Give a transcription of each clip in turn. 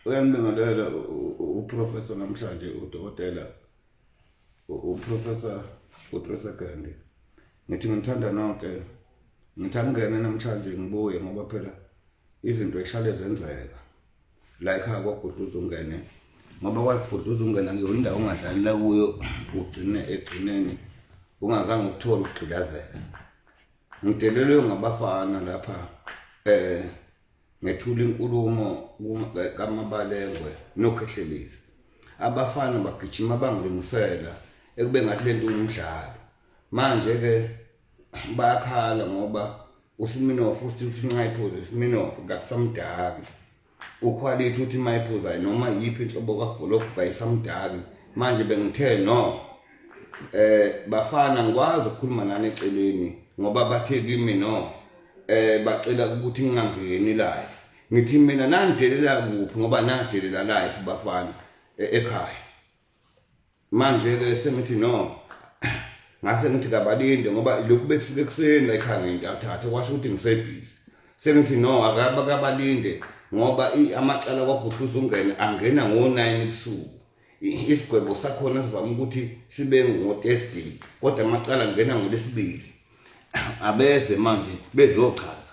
Uyanibingelela uprofessor namhlanje udokotela uprofessor uTresegandi. Ngithi ngithanda nonke. Ngithi angingene namhlanje ngibuye ngoba phela izinto ehlale zenzeka. La ekhaya kwagudluza ungene ngoba kwagudluza ungena kuyona indawo ongadlalela kuyo ugcine egcineni ungazange ukuthole ukugqilazeka. Ngidelelwe ngabafana lapha eh ngethula inkulumo kaMabalengwe noKhehlelezi. Abafana bagijima bangilingisela ekube ngathi lento umdlalo. Manje ke bayakhala ngoba uSiminoff uthi nxa iphuza iSiminoff kasamdaki. Ukhwalithi uthi uma iphuza noma yiphi inhlobo kagologo kayisamdaki. Manje bengithe no bafana ngikwazi ukukhuluma nani eceleni ngoba bathe kimi no bacela ukuthi ngingangeni live. Ngithi mina nangidelela kuphi ngoba nadelela live bafana ekhaya. Manje ke sengithi no ngase ngithi kabalinde ngoba lokhu befike ekuseni la ekhaya ngintathatha kwasho ukuthi ngisebhizi. Sengithi no akabakabalinde ngoba amacala kwaBhuhluza ungene angena ngo-9 ebusuku. Isigwebo sakhona sivame ukuthi sibe ngo-Thursday kodwa amacala angena ngoLwesibili. Abeze manje bezochaza.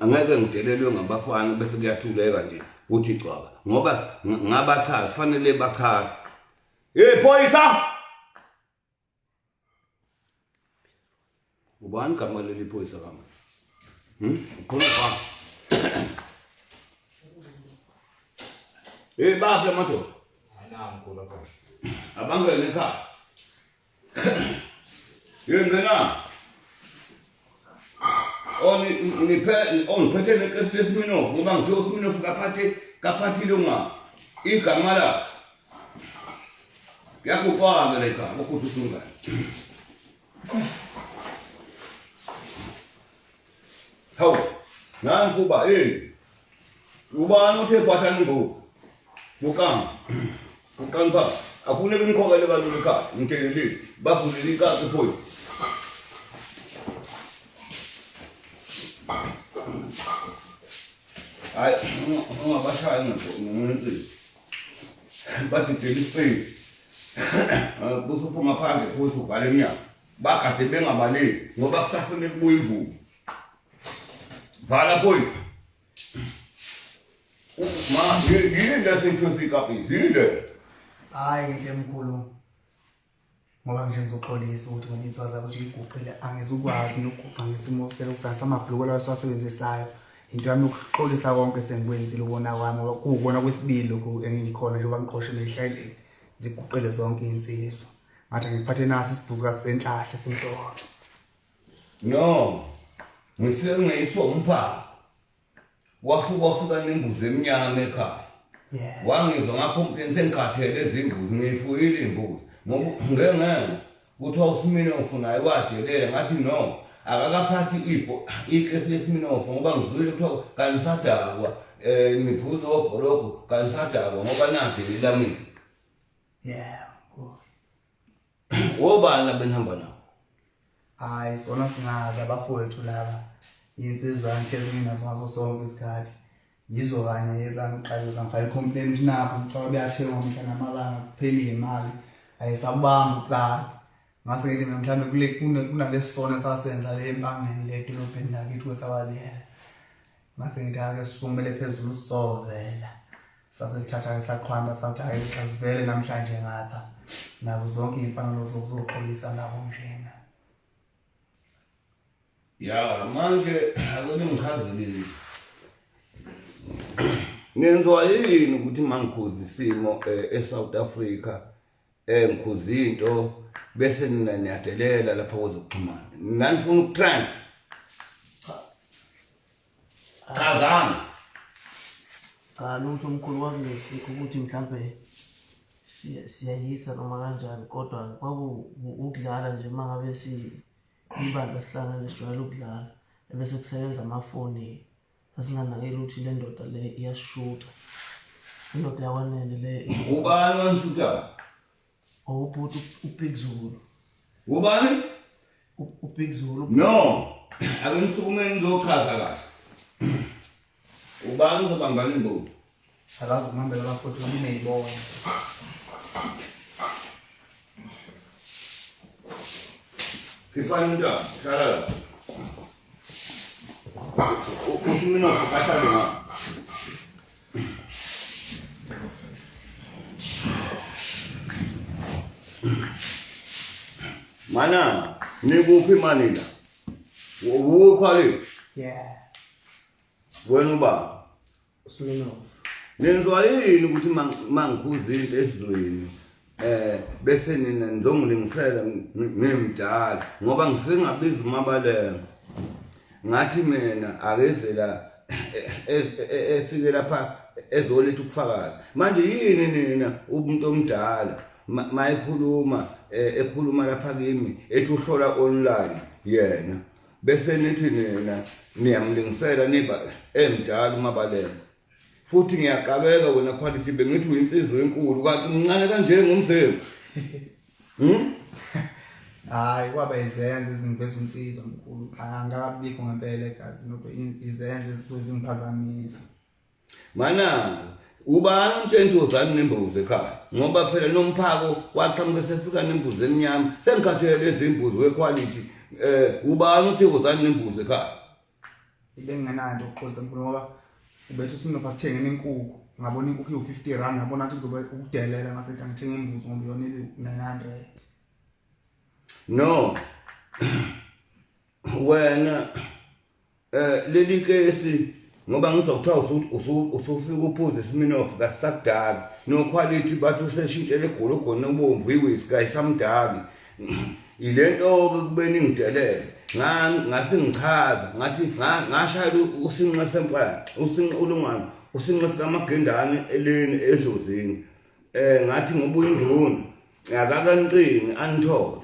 Angeke ngidelelwe ngabafana bese kuyathuleka nje kuthi cwaba ngoba ngabachaza fanele bachaze. Hey phoyisa! Ubani igama leli phoyisa kama? Ukhona ba. Hey baphi amadoda? Ayinangu lapha. Abangene ekhaya. Hey ngena. Oni ngiphe ongiphethe nekesi leSminoff ngoba ngithe uSminoff kaphathe kaphathile unga igama la. Kuyakufaka le ekhaya ukuthi usungane. Hawu, nanku ba hey. Ubani uthe phathani ngoku? Bukani. Bukani ba. Afuneke nikhokele kalula ekhaya. Ngithelelile. Bavulele ikasi phoyisa. Hayi, ungabashayi ngensimbi. Badidela isipeyisi. Kuthi uphuma phandle futhi uvale emnyango. Bagade bengabaleki ngoba kusafuna kubuya imvubu. Vala phoyisa. Ma, yini le seyithwesa ikapisi? Yini le? Hayi ngithi mkhulu ngoba nje ngizoxolisa ukuthi ngoba inswa zakho uyiguqile angizukwazi nokuguqa ngesimo selokuzanisa amabhuluko lawo esiwasebenzisayo. Into yami yokuxolisa konke sengikwenzile ukona kwami ngoba kuwukona kwesibili lokhu engiyikhona njengoba ngiqoshe neyihlaleni ziguqile zonke iy'nsizwa. Ngathi angiphathe nasi isibhuzukazi senhlahla esimhlophe. No, ngifike ngeyiswa umphako. Wafika wafika nembuzi emnyama ekhaya. Yeah. Wangizwa ngacomplain sengikhathele izimbuzi ngiyifuyile imbuzi ngoba ngeke ngezwa kuthiwa uSminoff naye wadelela ngathi no akakaphathi ibho ikesi leSminoff ngoba ngizwile kuthiwa kanisadakwa niphuza obhologo kanisadakwa ngoba nadelela mina. Yeah. Wobani labenihamba nabo? Hayi sona singazi abafowethu laba insizwa ngihlezi nginazo ngaso sonke isikhathi. Yizo kanye ezangiqale zangifaka i-complaint ukuthi nakho kuthiwa buyathengwa mihla namalanga kuphela imali ayisabamba uplani. Ngase ngithi mina mhlawumbe kule kunalesi sono esasenza le empangeni le edolobheni lakithi kwesabaliyela. Ngase ngithi ake sisukumele phezulu sisovela. Sase sithatha ke saqhwanda sathi hayi asivele namhlanje ngapha. Nabo zonke iy'mfanelo zokuzoxolisa nabo njena. Ya manje ake ningichazele. Nenziwa yini ukuthi mangikhuza isimo eSouth Africa ngikhuza into bese nina niyadelela lapha kwezokuxhumana. Nanifuna ukutrend. Chazani. Cha lutho mkhulu kwakungesikho ukuthi mhlampe siyayisa noma kanjani kodwa kwaku ukudlala nje uma ngabe si ibandla sihlangene sijwayele ukudlala ebese kusebenza amafoni sasinganakeli ukuthi le ndoda le iyasishutha indoda yakwanene le. Ubani wanishutha? Ubhuti uBig Zulu. Ubani? UBig Zulu. No. Ake nisukumeni nizochaza kahle. Ubani uzobambana imbuti? Akazi ukuhambela abafowethu ngoba uneyibona. Khiphani umntwana, hlala la. Uthi mina ahlale nga. Mana, nikuphi mani la? Ukhwale. Yeah. Wena uba Usminoff. Nenziwa yini ukuthi mangikhuza into esizweni bese nina nizongilingisela ngimdala ngoba ngifike ngabiza uMabaleka ngathi mina akeze la efike lapha ezoletha ubufakazi. Manje yini nina umuntu omdala mayekhuluma ekhuluma lapha kimi ethi uhlola online yena bese nithi nina niyamlingisela niba emdala uMabaleka. Futhi ngiyaqabeka wena Quality, bengithi uyinsizwa enkulu kanti umncane kanje ngomzimba. Hayi, kwaba izenzo ezingiveza unsizwa mkhulu, angikabikho ngempela egazini kodwa izenzo ezisuke zingiphazamisa. Mana ubani umtshenti wozani nembuzi ekhaya, ngoba phela nomphako waqhamuka sefika nembuzi emnyama, sengikhathele izimbuzi weQuality. Ubani uthi wozani nembuzi ekhaya? Ibengenanto ukuxolisa mkhulu ngoba ubethi uSminoff asithengeni inkukhu, ngabona inkukhu iwu-50 rand, ngabona ukuthi kuzobe ukudelela ngase ngithi angithenge imbuzi ngoba iyona ibe-900. No. Wena leli kesi ngoba ngizokuthiwa usufika uphuze iSminoff kasakudaki no Quality bathi useshintshele egologoni obomvu iwhisky kayisamdaki. Ilento ke kubeni ngidelele ngase ngichaza ngathi ngashayela usinqe sempela usinqe ulungana usinqe sikamagendane eleni ejozini ngathi ngoba uyinduna akakanqini anithole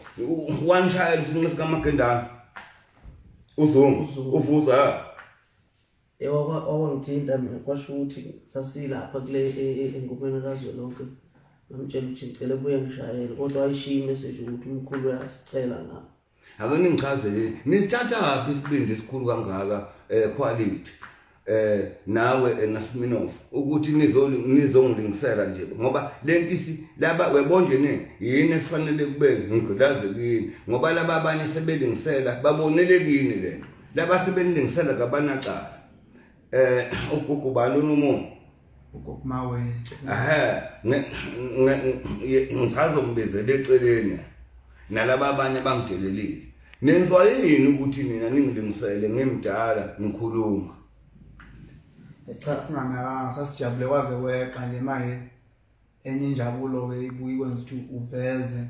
wanishayela usinqe sikamagendane uzungu uvuza. Wawangithinta mina kwasho ukuthi sasilapha kule engomeni kazwelonke, ngamtshela ukuthi ngicela buye ngishayele kodwa wayishiya imessage ukuthi umkhulu uyasicela ngapha. Ake ningichazele nisithatha phi isibindi esikhulu kangaka Quality nawe naSminoff ukuthi nizongilingisela nje ngoba lento laba webonje nini yini efanele kube ngigqilaze kini ngoba laba abanye sebelingisela babonele kini lento laba sebelingisela kabanacala ugugu bani unomuntu ugogo Mawe ngisazombizela eceleni nalaba abanye abangidelelile. Nenziwa yini ukuthi nina ningilingisele ngimdala ngikhuluma? Cha, singanakanga sasijabule kwaze kweqa nje. Manje enye injabulo-ke ibuye ikwenza ukuthi uveze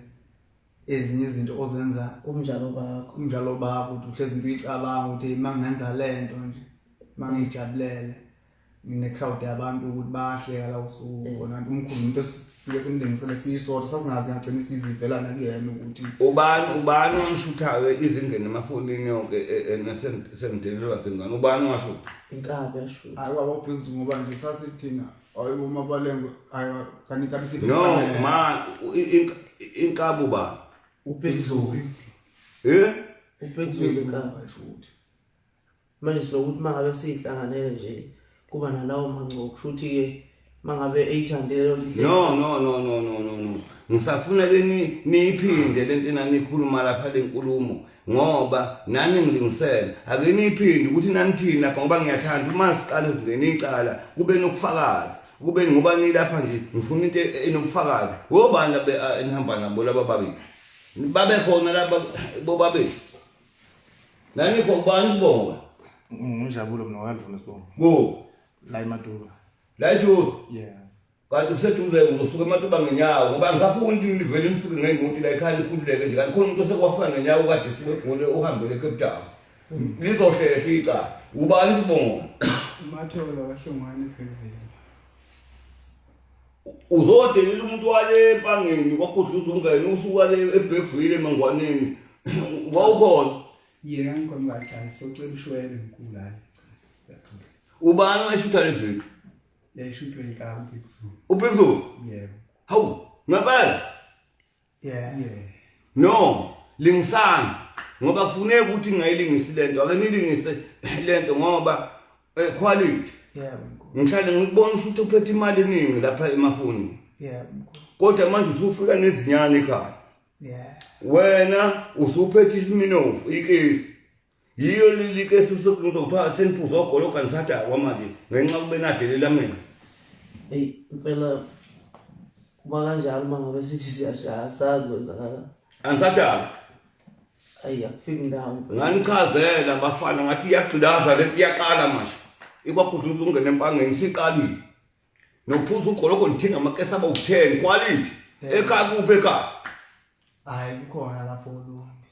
ezinye izinto ozenza umnjalo bakho, umnjalo bakho ukuthi uhlezi into uyicabanga ukuthi uma ngingenza le nto nje, uma ngiyijabulele ngine-crowd yabantu ukuthi bayahleka la usuku khona. Kanti umkhulu umuntu esike simlingisele siyisodwa, sasingazi ngagcina isizivela nakuyena ukuthi ubani wamshuthayo izingene emafonini yonke sengidelelwa zingane, ubani washutha? Inkabi yashutha. Hayi, kwaba uBiggs ngoba nje sasithina hayi uMabalengwe hayi kanti inkabi isiphi? No ma inkabi ubani? UBiggs. UBiggs inkabi. Ayishutha. Manje sinokuthi uma ngabe siyihlanganele nje kuba nalawo mangcobo, kusho ukuthi-ke uma ngabe eyithandile leyo nto. No no no no no no no, ngisafuna ke niyiphinde lento enanikhuluma lapha le nkulumo ngoba nani ngilingisela, ake niyiphinde ukuthi nanithini lapha ngoba ngiyathanda uma siqale singena icala kube nokufakazi, kube ngoba nilapha nje ngifuna into enobufakazi. Wobani labe enihamba nabo laba babili babe khona laba bobabili nanikho ubani sibonga? Nginjabulo mina wakadlula sibonga. Ku la eMatuba. La eDuze? Yeah. Kanti useduze uzosuka eMatuba ngenyawo ngoba ngisafuna ukuthi nivele nifike ngeyimoto la ekhaya nikhululeke nje, kanti khona umuntu osekwafika ngenyawo kade esuke eGoli uhambele eCape Town. Lizohlehla icala. Ubani sibongo? UMatholo kaHlongwane Bhekville. Uzodelela umuntu wale empangeni kwakudluza ungene usuka le eBhekville emangwaneni. Wawukhona? Yena ngikhona bacala socela ushwele mkhulu hayi. Siyaxolisa. Ubani wayeshutha le video? Yayishuthwe inkabi uBigzulu. UBigzulu? Yebo. Hawu, ngempela? Yeah. Yeah. No, lingisani ngoba kufuneka ukuthi ngingayilingisi lento, ake nilingise lento ngoba quality. Yebo mkhulu. Ngihlale ngikubona ukuthi uphethe imali eningi lapha emafonini. Yebo mkhulu. Kodwa manje usufika nezinyane ekhaya. Yeah. Wena usuphethe isiminofu ikesi. Yiyo leli kesi usukuzothiwa seniphuza ogologa nisadakwa manje ngenxa kube nadelela mina. Eyi impela kuba kanjalo uma ngabe sithi siyashaya sazi kwenzakala. Angisadakwa. Ayi akufiki ndawo impela. Nganichazela bafana ngathi iyagqilaza lento iyaqala manje. Ikwagudluza ungena empangeni siqalile. Nokuphuza ugologo nithenga amakesi abawu-10 quality. Ekhaya kuphi ekhaya? Hayi kukhona lapho olundi.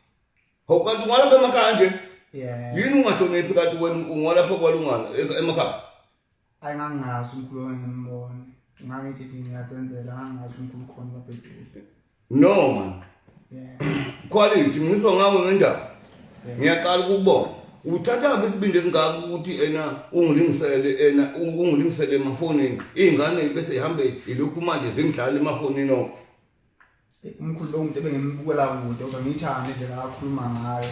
Hawu kanti ungwalapha emakhaya nje? Yeah. Yini ungahloniphi kanti wena ungwalapha kwalungana emakhaya? Hayi ngangingazi umkhulu ngimbone. Ngangithi nje ngiyazenzela ngangingazi umkhulu khona lapha eduze. No man. Yeah. Quality ngizwa ngawe ngendaba. Ngiyaqala ukukubona. Uthatha isibindi esingaka ukuthi ena ungilingisele ena ungilingisele emafonini. Izingane bese ihambe ilokhu manje zingidlala emafonini onke. Umkhulu lo muntu ebengimubukela kude kodwa ngiyithanda indlela akhuluma ngayo.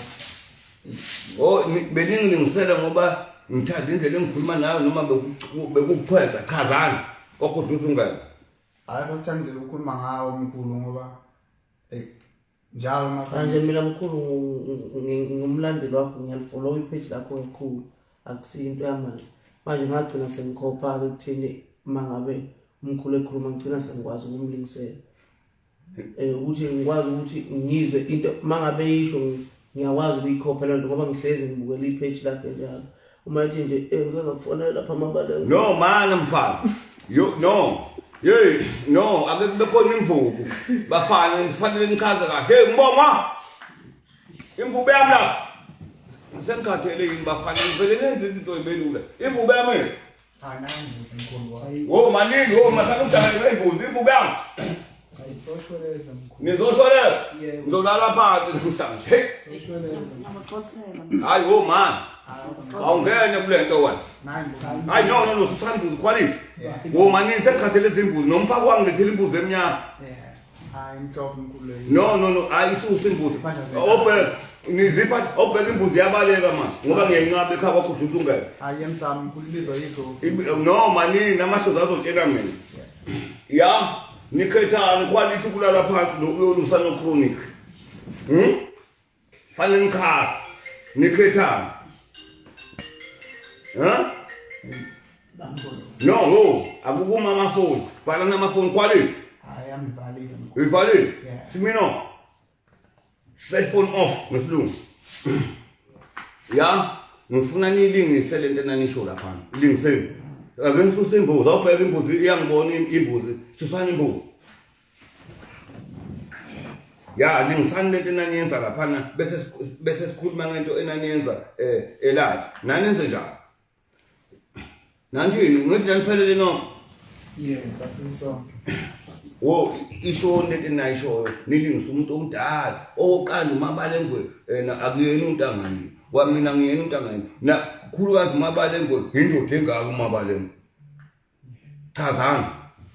Oh beningilungisela ngoba ngithanda indlela engikhuluma nayo noma bekukuchwenza chazani kwakodwa usungena. Hayi sasithanda indlela ukukhuluma ngayo umkhulu ngoba eyi njalo manje mina mkhulu ngumlandeli wakho ngiyalifollow ipage lakho kakhulu akusiyo into yamanje manje ngagcina sengikhopha-ke ekutheni uma ngabe umkhulu ekhuluma ngigcina sengikwazi ukumlingisela um ukuthi ngikwazi ukuthi ngizwe into uma ngabe yisho ngiyakwazi ukuyikhopha loo nto ngoba ngihlezi ngibukela ipage lakhe njalo uma ethi nje um ngike ngakufonela lapha amabaleko no mana mfana yo no yeyi no ake kube khona imvubu bafana ngifanele nichaze kahle hey ngibonga imvubu yami la sengikhathele yini bafana ngivele nenze izinto ezibelula imvubu yami Anangibuzi mkhulu wami. Wo maningi wo masana udaba wembuzi imvubu yami. Ayisoshweleza mkhulu. Nizoshweleza? Yebo. Ngizolala phansi namhlanje. Soshweleza. Ngiyakuxoxela. Hayi wo man. Awungene kule nto wena. Nangi. Hayi no no no suthanda imbuzi quality. Yeah. Wo maningi sengikhathele izimbuzi nomphako wangilethela imbuzi emnyama. Yeah. Hayi mhlophe mkhulu leyo. No no no ayisusa imbuzi. Obheka nizipha obheka imbuzi yabaleka manje ngoba ngiyenqaba ekhaya kwakho udlula ungene. Hayi emsamo mkhulu ibizwa yidlozi. No manini amahlozi azotshela mina. Ya nikhethani quality kulala phansi nokuyolusa no chronic. Fanele nichaze. Nikhethani. Huh? No, no, akukuma amafoni. Bhala namafoni quality. Hayi amvalile mkhulu. Uyivalile? Yeah. Simino. Cell phone off ngesilungu. Ya, ngifuna niyilingise lento enanisho lapha. Ilingiseni. Ake nisuse imbuzi, awubheka imbuzi iyangibona imbuzi. Susani imbuzi. Ya, lingisani lento enaniyenza laphana bese bese sikhuluma ngento enaniyenza eh elazi. Nanenze njani? Nanjini ngithi naniphelele nonke. Yebo, sasisonke. Wo isho lento enayishoyo nilingisa umuntu omdala owokuqala umabalengwe yena akuyena untanganye kwamina ngiyena untanganye na khulukazi umabalengwe yindoda engaka umabalengwe chazani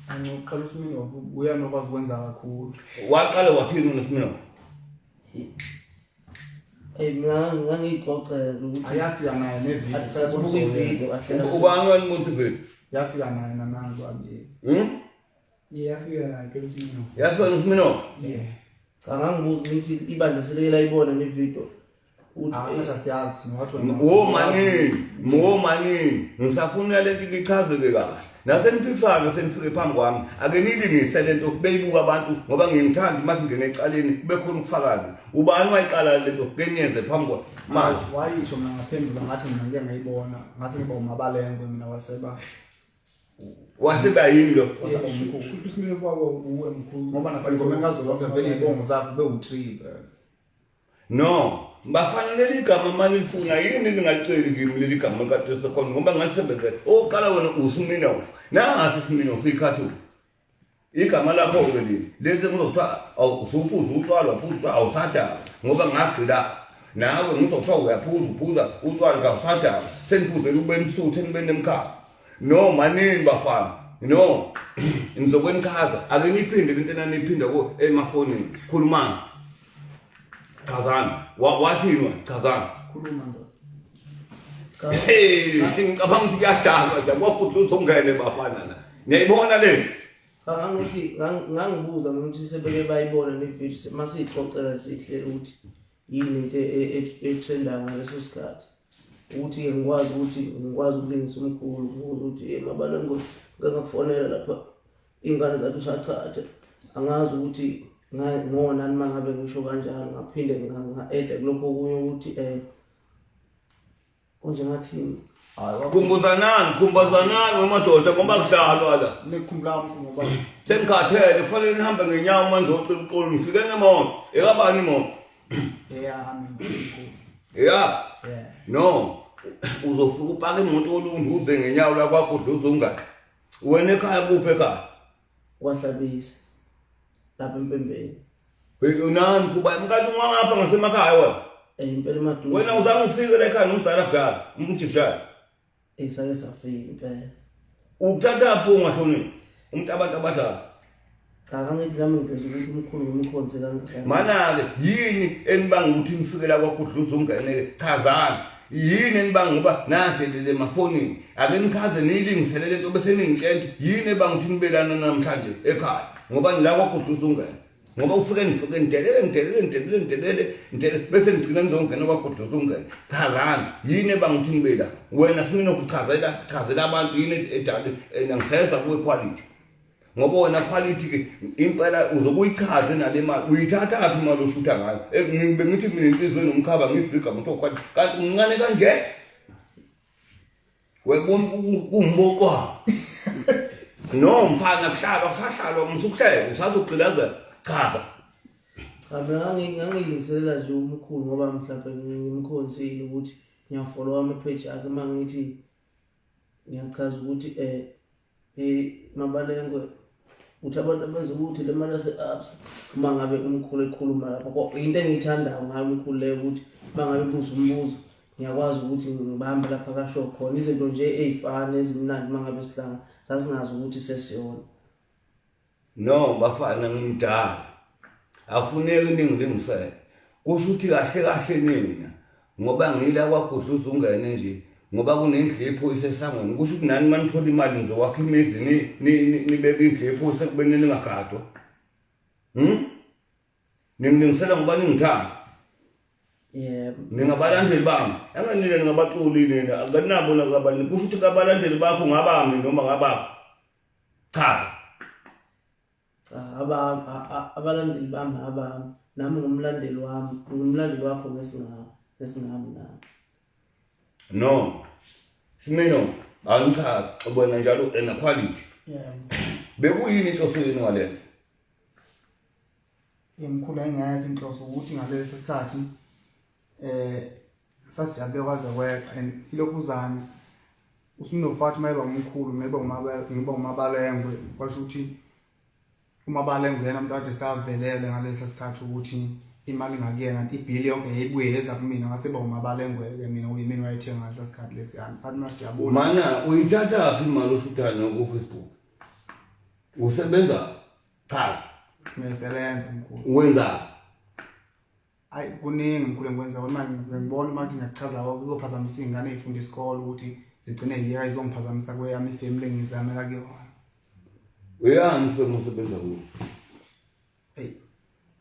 Angiqala uSminoff uyena okwazi ukwenza kakhulu. Waqala wathini uSminoff? Hey mina ngangiyixoxela ukuthi Ayafika naye nevideo. Asibuke ivideo kahle. Ubani wanibonisa ivideo? Yafika naye nanangu abili. Yafika naye phela uSminoff. Yafika noSminoff? Yeah. Cha ngangibuza ukuthi ibandla selike layibona ne video. Asathi siyazi thina wathi wena. Wo manini, wo manini. Ngisafuna lento ichazeke kahle. Naseniphikisana senifike phambi kwami. Ake nilingise lento beyibuka abantu ngoba ngiyengithanda uma singena ecaleni kube khona ubufakazi. Ubani wayiqala lento ke niyenze phambi kwa manje. Wayisho mina ngaphendula ngathi mina ngike ngayibona ngase ngiba umabalengwe mina waseba Waseba yini lo? waseba umkhulu. Shuthi uSminoff wabo uwe mkhulu. Ngoba nasengomeni kazolonke vele iy'bongo zakho bewu-three vele. No, bafana leli gama manilifuna yini ningaliceli kimi leli gama likaTesekon ngoba ngalisebenzela. Oqala wena uSminoff. Nangasi uSminoff ikhathula. Igama lakho ke leli. Lezi ngizokuthiwa awusuphuza utshwala uphuza awusadaba ngoba ngagqila nawe ngizokuthiwa uyaphuza uphuza utshwala kawusadaba seniphuzela ube msuthu enibe nemkhaba. No manini bafana. No. Ngizokwenichaza ake niphinde lento enaniphinda ko emafonini. Khulumani. Chazani. Wathini wena? Chazani. Khuluma ndoda. Hey, ngicabanga ukuthi kuyadalwa nje kwagudluza ungene bafana la. Niyayibona le? Cha ngangithi ngangibuza ukuthi sebeke bayibona le video masiyixoxela sihlele ukuthi yini into etrendayo ngaleso sikhathi. Ukuthi-ke ngikwazi ukuthi ngikwazi ukulingisa umkhulu ngibuze ukuthi hey mabalengwe ngike ngakufonela lapha iy'ngane zathi usachatha angazi ukuthi ngonani uma ngabe ngisho kanjalo ngaphinde nga-eda kulokho okunye ukuthi um konje ngathini. Khumbuzanani, khumbuzanani wemadoda ngoba kudlalwa la. Nikhumbula mkhulu ngoba Sengikhathele kufanele nihambe ngenyawo manje ngizocela uxolo ngifike ngemoto. Ekabani imoto? Eyami mkhulu. Ya. Yeah. No. Uzofika upake imoto olungu uze ngenyawo la kwakho uduze ungane. Wena ekhaya kuphi ekhaya? Kwahlabisa lapha empembeni. Hey unani khuba mkathi ungangapha ngasemakhaya wena. Eh impela emaduze. Wena uzange ufike la ekhaya nomzala kudala, umjikijana. Eh sake safika impela. Ukuthatha phi ungahloniphi umuntu abantu abadala. Cha kangithi nami ngiveza ukuthi umkhulu ngimkhonze kangakanani. Mana-ke yini enibanga ukuthi nifike la kwakudluza ungene-ke chazani yini enibanga ngoba nadelele emafonini ake nichaze niyilingisele le nto bese ningitshela ukuthi yini ebanga ukuthi nibelana namhlanje ekhaya ngoba nila kwakudluza ungene ngoba ufike nifike nidelele nidelele nidelele nidelele nidelele bese nigcina nizongena kwakudluza ungene chazani yini ebanga ukuthi nibe la wena siminokuchazela chazela abantu yini edale ngiseza kuwe quality ngoba wena quality ke impela uzobe uyichaze nale mali uyithatha phi imali oshutha ngayo eh, bengithi mina insizwa enomkhaba ngizwe igama kuthiwa quality kanti umncane kanje webona kuwumboqwana no mfana kuhlaba kusahlalwa musukuhleka usazogqilazela chaza. Cha mina ngangilungiselela nje umkhulu ngoba mhlawumbe ngimkhonzile ukuthi ngiyafolowa ama-page akhe uma ngithi ngiyachaza ukuthi um hey mabalengwe uthi abantu abenza ukuthi le mali yase-absa uma ngabe umkhulu ekhuluma lapho into engiyithandayo ngayo umkhulu leyo ukuthi uma ngabe buza umbuzo ngiyakwazi ukuthi ngibambe lapha kasho khona izinto nje ey'fana ezimnandi uma ngabe sihlanga sasingazi ukuthi sesiyona. No bafana ngimdala. Afuneki ningilingisele. Kusho ukuthi kahle kahle nina ngoba ngila kwagudluza ungene nje ngoba kunendlipho isesangweni kusho ukuthi nani manithola imali nizokwakha imizi nibeke indlipho sekubeni ningagadwa. Ningilingisela ngoba ningithanda. Yebo. Ningabalandeli bami. Anganina ningabaculi nina akanabo nakabani kusho ukuthi kabalandeli bakho ngabami noma ngabakho. Cha. Cha abalandeli bami abami nami ngumlandeli wami ngumlandeli wakho ngesingami ngesingami nami. No. Simino angichazi ubona njalo ena quality. Yebo. Bekuyini inhloso yenu ngalento? Imkhulu ayingekho inhloso ukuthi ngalesi sikhathi eh sasijabule kwaze kweqa and ilokhuzana uSinofathi uma eba umkhulu ngiba umabala ngiba umabalengwe kwasho ukuthi umabalengwe yena umuntu kade savelele ngalesa sikhathi ukuthi imali ngakuyena ibhili yonke yayibuye yeza kumina ngase ba umabalengwe ke mina uyimina wayethenga ngalesa sikhathi lesiyana sathi masijabule. Mana uyithatha phi imali oshutha ku Facebook? Usebenza cha. Ngiyasebenza mkhulu. Wenza Hayi kuningi mkhulu engikwenza uma ngibona uma ngithi ngiyakuchaza kuzophazamisa iy'ngane ey'funda isikole ukuthi zigcine yiyeka izongiphazamisa kweyami ifemili engiyizamela kuyona. Uyani ifemu osebenza kuyo? Eyi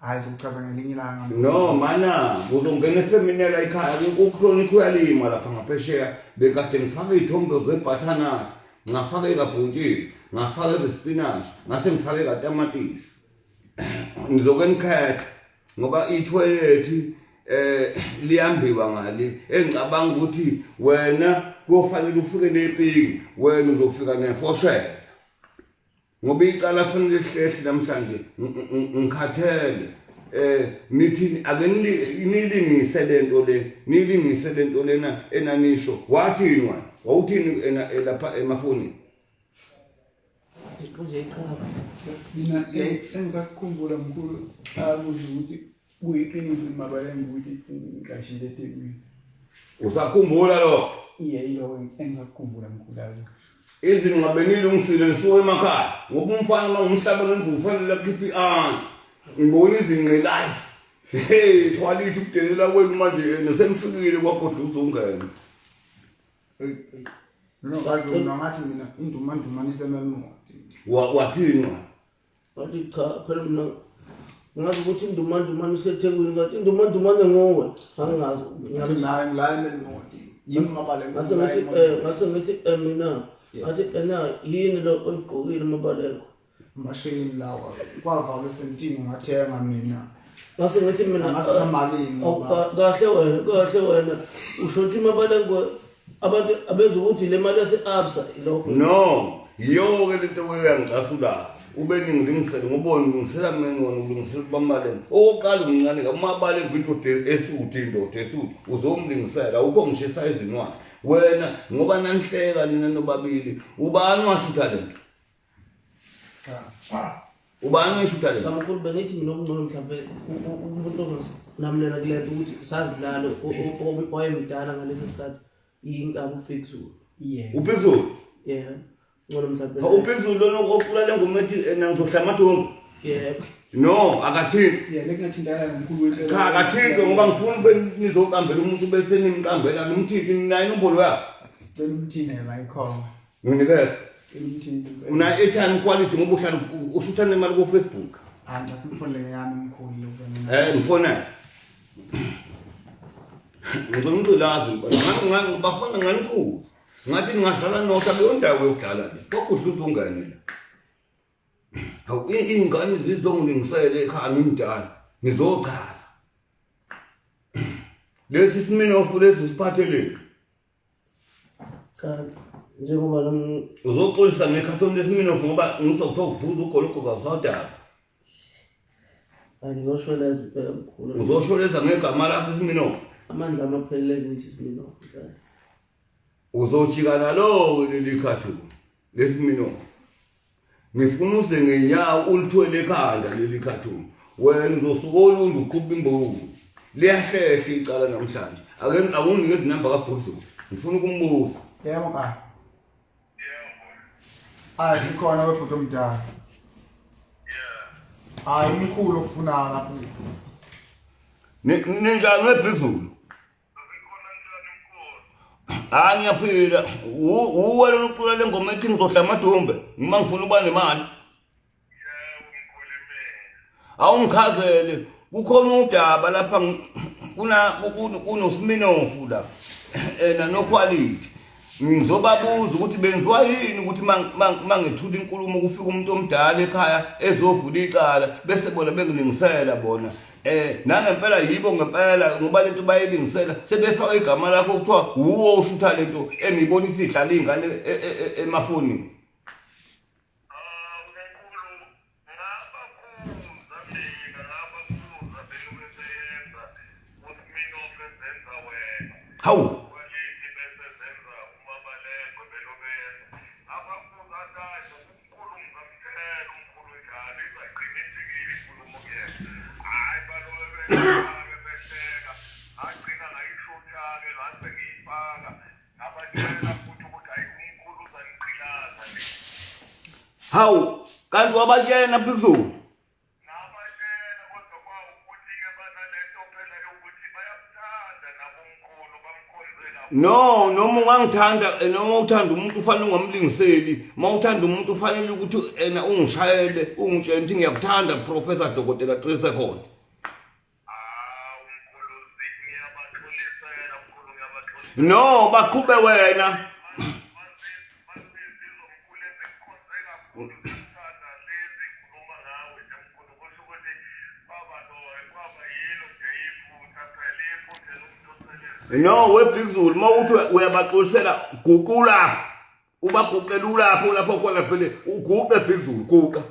hhayi sokuchaza ngelinye ilanga. No mana uzongena efemini yala ekhaya uChronic uyalima lapha ngaphesheya bekade ngifake iy'thombe ze-butternut ngafaka ekabhontshisi ngafaka ezespinashi ngase ngifake ekatamatisi ngizoke nikhethe ngoba ithoyilethi eh liyambiwa ngale engicabanga ukuthi wena kuyofanele ufike nepiki wena uzofika nefoshela ngoba icala fanele lihlehle namhlanje ngikhathele eh nithi ake nilingise lento le nilingise lento lena enanisho wathini wena wawuthini ena lapha emafonini Nje iqhaba. Mina engisakukhumbula mkhulu akusho ukuthi kuyiqiniso mabalenge ukuthi ngiqashile eThekwini. Usakhumbula lokho? Iye iloko engisakukhumbula mkhulu akusho. Izinqa benilungisile nisuke emakhaya ngoba umfana uma ngumhlaba ngemvubu kufanele akhiphe i-anti. Ngibona izinqe life. Hey, thwalithi ukudelela kwenu manje nesenifikile kwagodla uzongena. Nongazi mina ngathi mina indumandumane isemelmodi. Wathini wena? Wathi cha phela mina ngazi ukuthi indumandumane iseThekwini kanti indumandumane nguwe. Angingazi. Ngathi naye ngila emelmodi. Yimi mabaleko. Ngase ngithi ngase ngithi mina ngathi ena yini lo oyigqokile mabaleko. Mashini lawa kwavalwa esentini ngathenga mina. Ngase ngithi mina Angazi ukuthi amalini ngoba kahle wena kahle wena usho ukuthi mabaleko abantu abezwa ukuthi le mali yase-absa ilokho No, yiyo-ke lento uyangicasula. Ube ningilingisele ngoba wena ulungisela mina wena ulungisela ubamaleni. Okokuqala umncane kabi umabaleni kwindoda esuthi indoda esuthi uzomlingisela awukho ngisho esayizini wakhe. Wena ngoba nanihleka nina nobabili ubani washutha lento? Cha. Ubani washutha lento? Cha mkhulu bengithi mina okungcono mhlawumbe umuntu ongasilamulela kule nto ukuthi sazidlale owayemdala ngaleso sikhathi inkabi uBig Zulu. Yeah. UBig Zulu? Yeah. Ngcono mhlawumbe. UBig Zulu lona ocula le ngoma ethi ngizohla amathongo. Yeah. No, akathinti. Yeah, lekungathintana nomkhulu wempela. Cha, akathinti ngoba ngifuna ube nizoqambela umuntu bese nimqambela nimthinti ninayo inombolo yakhe. Sicela umthinte mayikhona. Nginikeze. Sicela umthinte. Una airtime quality ngoba uhlala ushutha nemali ku Facebook. Hayi ngasimfonele yami mkhulu lokuzana. Ngifonela. Ngizomgqilaza impela. Bafana nganikhuza. Ngathi ningadlala nodwa leyo ndawo yokudlala le. Kwakudla ukuthi ungene la. Hawu iy'ngane zizongilungisela ekhaya ngimdala. Ngizochaza. Lesi siminofu lesi siphatheleni. Cha njengoba lo Uzoxolisa ngekhathoni lesiminofu ngoba ngizokuthiwa uphuza ugologo kawusadaba. Ngizosholeza impela mkhulu. Uzosholeza ngegama lakho isiminofu. Amandla amaphelele kuyithi isiminofu. Uzojika nalo-ke leli khathuni lesiminofu. Ngifuna uze ngenyawo ulithwele ekhanda leli khathuni. Wena uzosuka olundu uqhuba imbuku. Liyahlehla icala namhlanje. Ake awunginikeze inamba kaBhuzulu. Ngifuna ukumbuza. Yebo ka. Hayi sikhona webhuti omdala. Hayi umkhulu okufunayo lapho. Ninjani weBhuzulu? Hayi ngiyaphila. Uwe lona ucula le ngoma ethi ngizodla amadumbe uma ngifuna ukuba nemali. Awungichazele kukhona udaba lapha kuna kunosiminofu la ena noquality. Ngizobabuza ukuthi benziwa yini ukuthi mangethula inkulumo kufika umuntu omdala ekhaya ezovula icala bese bona bengilingisela bona. Nangempela yibo ngempela ngoba lento bayilingisela sebefaka igama lakho kuthiwa wuwo oshutha lento engiyibona isidlala iy'ngane emafonini. Hawu Hawu kanti wabatshela phezulu No, noma ungangithanda noma uthanda umuntu ufanele ungamlingiseli. Uma uthanda umuntu ufanele ukuthi ena ungishayele, ungitshele ukuthi ngiyakuthanda Professor Dokotela 3 second. No, baqhube wena. No, we Big Zulu, uma uthi uyabaxolisela guqula lapho. Ubaguqela ulapho lapho khona vele uguqe Big Zulu, guqa.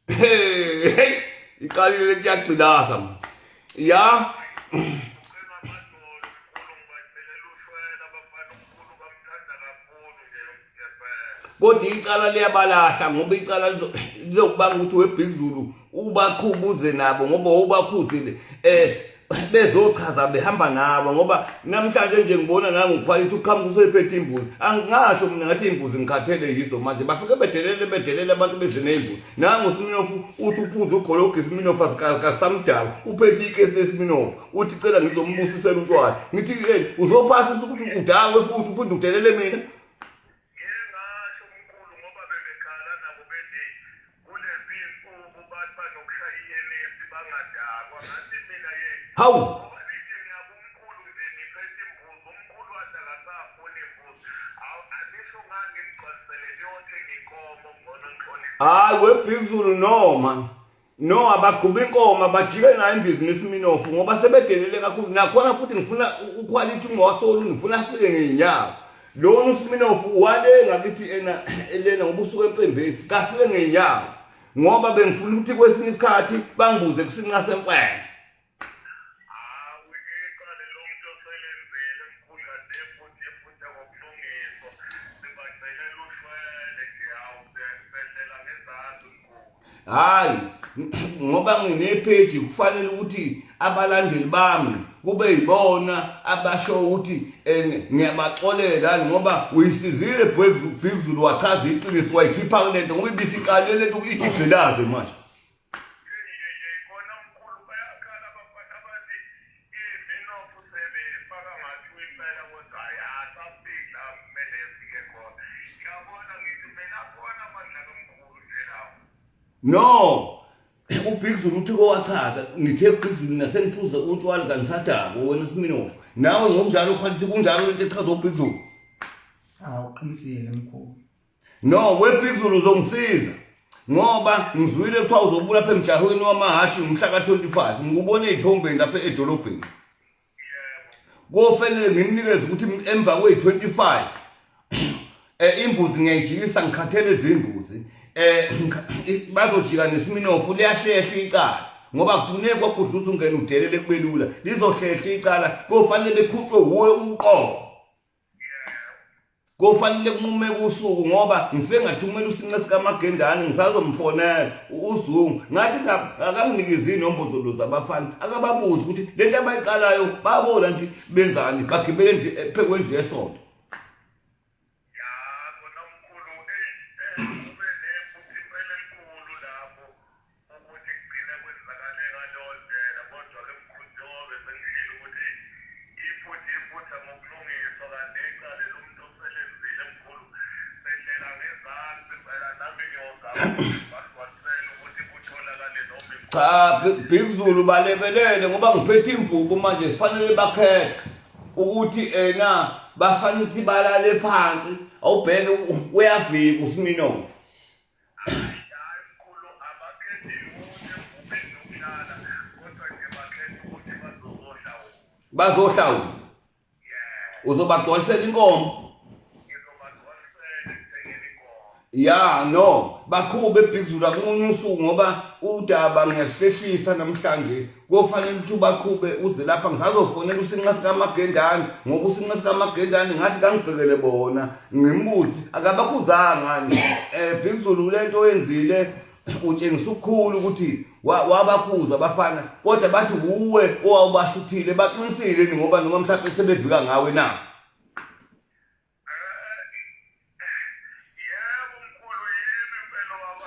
Hey, hey, iqalile kuyagqilaza manje. Ya. Kodwa icala liyabalahla ngoba icala lizokubanga ukuthi weBig Zulu ubaqhubuze nabo ngoba ubakhuzile. bezochaza behamba nabo ngoba namhlanje nje ngibona nangukhwalithi uqhamuka usephethe imbuzi. Angingasho mina ngathi imbuzi ngikhathele yizo manje bafike bedelele bedelele abantu beze ney'mbuzi. Nangu uSminofu uthi uphuza ugologi iSminofu asikasamdaka uphethe ikesi leSminofu uthi cela ngizombusisela utshwala. Ngithi hey uzophasisa ukuthi udakwe futhi uphinde udelele mina. Ngike ngasho mkhulu ngoba bebekhala nabo bethi kulezi nsuku bathi banokushaya iyenesi bangadakwa ngathi mina ye Hawu ngoba nithi niyabumkhulu nje niphethe imbuzi umkhulu wathi akasafuni imbuzi awu anisho ngani ngimgcwalisele niyothenga inkomo ngcono ngixolise hayi weBig Zulu no man. No abagquba inkomo abajike nayo ibhizinisi minofu ngoba sebedelele kakhulu nakhona futhi ngifuna uquality ungowasolu ngifuna afike ngey'nyawo lona usiminofu wale ngakithi ena elena ngoba usuke empembeni kafike ngey'nyawo ngoba bengifuna ukuthi kwesinye isikhathi bangibuze kusinqa sempela Hawu iqale lo muntu oselenzile mkhulu kade futhi ephutha ngokulungiswa sibacelela ushwele nje hawu sehlela ngezansi mkhulu. Hayi ngoba nginepage kufanele ukuthi abalandeli bami kube yibona abasho ukuthi ngiyabaxolela ngoba uyisizile Big Zulu wachaza iqiniso wayikhipha kulento ngoba ibisiqale lento ithi igqilaze manje. Khona mkhulu bayakhala abafana bathi iminofu sebefaka ngathi impela kodwa hayi asafiki la kumele efike khona. Ngiyabona ngithi mina khona amandla kamkhulu nje lawo. No uBig Zulu uthi kowachaza ngithe Big Zulu naseniphuza utshwala kangisadako wena Siminofu nawe ngokunjalo khona kunjalo lento echaza uBig Zulu. Awuqinisile mkhulu. No, weBig Zulu uzongisiza ngoba ngizwile kuthiwa uzobuya lapha emjahweni wamahhashi ngomhla ka-25 ngikubona ey'thombeni lapha edolobheni kofanele ngimnikeze ukuthi emva kweyi-25 imbuzi ngiyayijikisa ngikhathele izimbuzi bazojika nesiminofu liyahlehla icala ngoba kufuneki kwagudluza ungene udelele kubelula lizohlehla icala kofanele bekhutshwe wuwe uqobo Kofanele kunqume usuku ngoba ngifike ngathumela usinqe sikamagendane ngisazomfonela uZungu ngathi akanginikezi inombolo zabafana akababuzi ukuthi lento abayiqalayo babona nje benzani bagibele nje phezu kwendlu yesonto. Ya kona mkhulu ube nephutha impela elikhulu lapho ukuthi kugcine kwenzakale ngaleyo ndlela kodwa-ke mkhulu njengoba besengishilo ukuthi iphutha iphutha ngokulungiswa kanti icala lomuntu oselenzile mkhulu sehlela ngezansi impela nami ngiyozama ukuthi ngibagcwalisele ukuthi kutholakale noma Cha Big Zulu balekelele ngoba ngiphethe imvubu manje kufanele bakhethe ukuthi ena bafanele ukuthi balale phansi awubheke uyavika uSminoff. Hayi mkhulu abakhethi lutho emvubeni yokulala kodwa nje bakhetha ukuthi bazohlawula. Bazohlawula. Yeah. Uzobagcwalisela inkomo. Ngizobagcwalisela ekuthengeni inkomo. Ya no bakhube Big Zulu akunye usuku ngoba udaba ngiyahlehlisa namhlanje kofanele ukuthi ubaqhube uze lapha ngisazofonela usinqa sikamagendane ngoba usinqa sikamagendane ngathi kangibhekele bona ngimbuzi akabakhuzanga ni Big Zulu lento oyenzile utshengisa ukukhulu ukuthi wabakhuza abafana kodwa bathi wuwe owawubashuthile baqinisile ni ngoba noma mhlawumbe sebevika ngawe na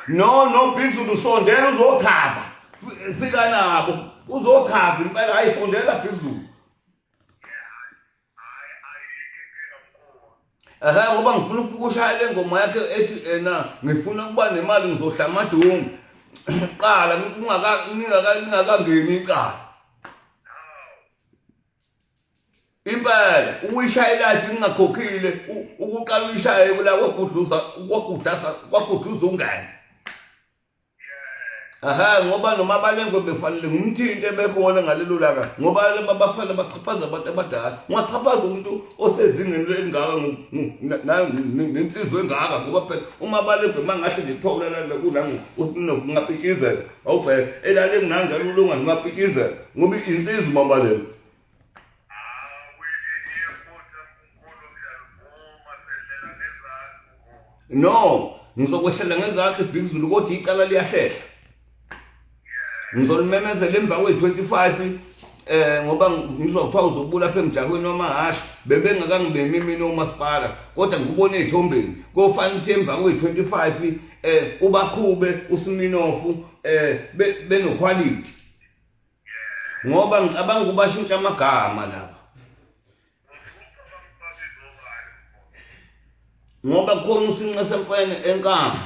No no Big Zulu sondela uzochaza fika nabo uzochaza impela hayi sondela Big Zulu Ehe ngoba ngifuna ukushaya le ngoma yakhe ethi ena ngifuna ukuba nemali ngizohla amadungu qala ningakangeni icala impela ukuyishaya ilahle ngingakhokhile ukuqala uyishaye kula kwagudluza kwagudlasa kwagudluza ungene aha ngoba noma abalengwe befanele ngimthinte bekhona ngalelo langa ngoba laba bafana baxhaphaza abantu abadala ungaxhaphaza umuntu osezingeni elingaka nensizwa engaka ngoba phela uma abalengwe mangahle nje kuthiwa ulalala kulangu ungapitshizela awubheke elale nginanjalo ulunga ngingapitshizela ngoba insizwa umabalengwe No, ngizokwehlela ngezansi Big Zulu kodwa icala liyahlehla. Ngizolimemezela emva kwe-25 Ngoba ngizwa kuthiwa uzobula lapha emjahweni wamahhashi, bebengakangibemi mina umasipala, kodwa ngikubona ey'thombeni. Kofanele ukuthi emva kwe-25 ubaqhube uSiminofu benoquality. Ngoba ngicabanga ukubashintsha amagama lapha. Ngoba khona usinqe semfene enkamba.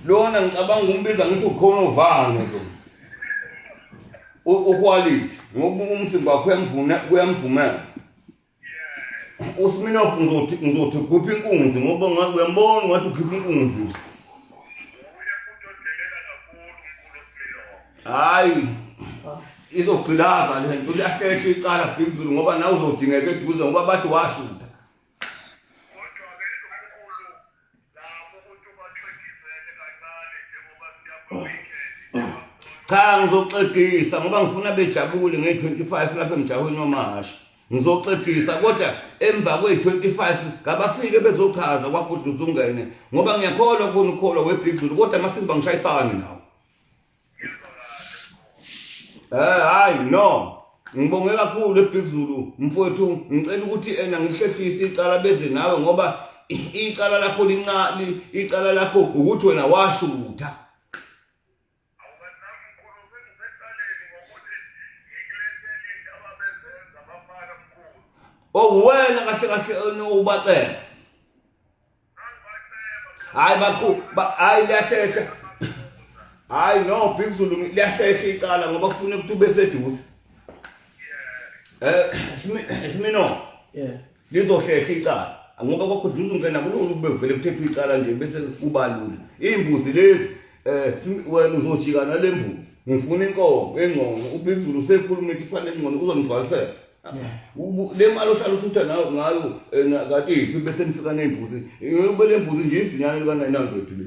Lona ngicabanga ukumbiza ngithi ukhona uvane lo. Uquality ngoba umzimba wakho uyamvuna kuyamvumela. USminoff ngizothi ukhipha inkunzi ngoba ngathi uyambona ngathi ukhipha inkunzi. Hayi izogqilaza le nto liyahlehla icala Big Zulu ngoba nawe uzodingeka eduze ngoba bathi washutha. Cha ngizoxegisa ngoba ngifuna bejabule nge-25 lapha emjahweni wamahhashi. Ngizoxegisa kodwa emva kwe-25 ngabafike bezochaza kwaGudluza ungene ngoba ngiyakholwa khona ukukholwa weBig Zulu kodwa amasimba ngishayisane nawo. Hayi no. Ngibonge kakhulu eBig Zulu mfowethu, ngicela ukuthi ena ngihlehlise icala beze nawe ngoba icala lakho lincane, icala lakho ukuthi wena washutha. Oh wena kahle kahle ubacela. Hayi bakhu, hayi liyahlehla. Hayi no Big Zulu liyahlehla icala ngoba kufuna ukuthi ube seduze. Simino. Yeah. Lizohlehla icala. Ngoba kwakho dluza ungena kulolu kube vele kuthethwa icala nje bese kuba lula. Imbuzi lezi wena uzojika nalembuzi. Ngifuna inkomo engcono. UBig Zulu usekhuluma ukuthi kufanele ingcono uzongigcwalisela. Le mali ohlala ushutha nayo ngayo kanti iphi bese nifika ney'mbuzi ube le mbuzi nje izinyane lika-900 le.